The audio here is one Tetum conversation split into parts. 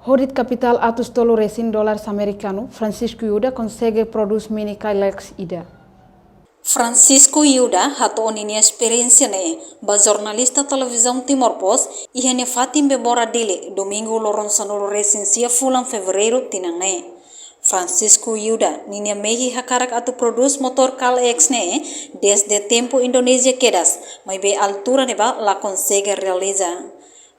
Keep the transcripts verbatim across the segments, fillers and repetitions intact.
Ho de'it kapitál atus tolu resin dólares amerikanu, Francisco Yuda konsege prodús mini Kailex ida. Francisco Yuda hato'o ninia esperiénsia ne'e ba jornalista televizaun Timor Post iha nia fatin Bebora Dili, domingu loron sanulu resin sia fulan Fevereiru tinan ne'e. Francisco Yuda ninia mehi hakarak atu prodús motór Kailex ne'e dezde tempu Indonézia kedas, maibé altura ne'ebá la konsege realiza.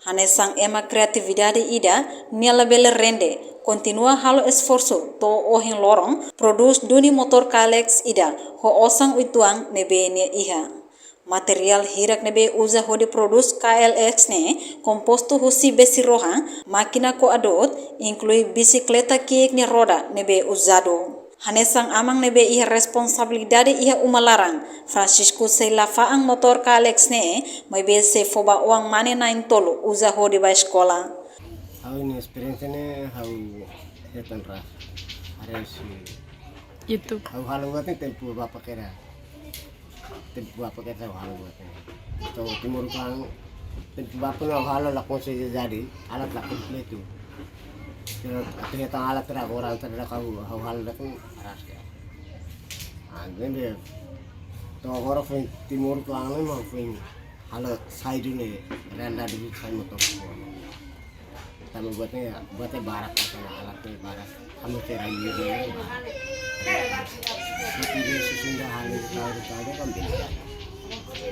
Hanesan ema kreatividade ida, nia labele rende, kontinua halo esforsu to'o ohin loron, prodús duni motór Kailex ida ho osan uitoan ne'ebé nia iha. Materiál hirak ne'ebé uza hodi prodús Kailex ne'e kompostu husi besi rohan, mákina koadór, inklui bisikleta ki'ik nia roda ne'ebé uzadu. Hanesan aman ne'ebé iha responsabilidade iha uma laran, Francisco sei la fa'an motór Kailex ne'e, maibé sei fó ba oan mane na'in-tolu uza hodi ba eskola. Ha'u-nia esperiénsia ne'e ha'u hetan ras. Haree husi YouTube. Ha'u halo buat ne'e tempu bapa kera. Tempu bapa kera ha'u halo buat ne'e. To'o Timor Uitoan, tempu bapa ne'e ha'u halo la konsege jadi, alat la kompletu. Terus atu hetan alat tera orang tera ha'u, ha'u halo ida-ne'e ras ka. Ah, jadi to'o agora foin Timor Uitoan ne'e mak foin halo sai duni, renda duni sai motór. Tanba buat ne'e, buat ne'e barak, karena alat ne'e barak. Kamu cerai dulu ne'e barak. Tapi dia susun dah hal itu, tahu, tahu dia kan beda.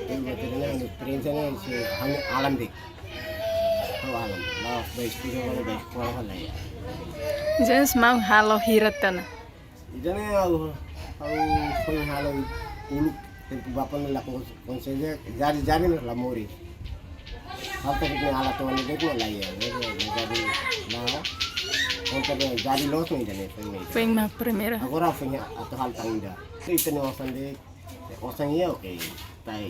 Jadi buat ne'e anu, prinsipnya si hanya alam deh. Tahu alam. Lah, baik sekolah, kalau baik sekolah lah ya. Jenis mau halo hirak tanah. Ida-ne'e ha'u, ha'u foin halo uluk tempu bapa ne'e la kon-, konsege jadi-jadi ne'e la moris. Ha'u tadi ne'e alat to'o ne'e de'it ne'e la iha, jadi, jadi, nah, konta de jadi loos ne'e ida-ne'e foin ne'e. Foin mak primeira. Agora foin atu halo tan ida. Ita-nia osan de'it, osan iha oke, tai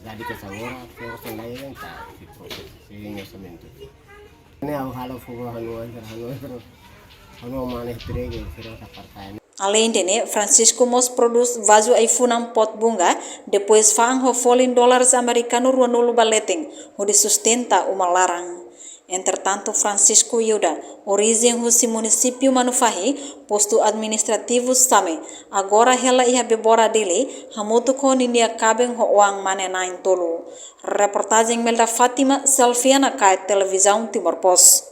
jadi ke sabora, ke osan la iha, tai di proses, se orsamentu. Ne'e ha'u halo fogo hanu antar hanu antar. Hanu mane entrega, sira sa partai. Aleinde ne'e, Francisco mós prodús vazu ai-funan pot bunga, depois fa'an ho folin dólares amerikanu ruanulu ba leten, hodi sustenta uma laran. Entretantu, Francisco Yuda, orijen husi munisípiu Manufahi, postu administrativu Same, agora hela iha Bebora Dili, hamutuk ho ninia kaben ho oan mane na'in-tolu. Reportajen Melda Fátima, Selfiana Kait, Televizaun Timor Post.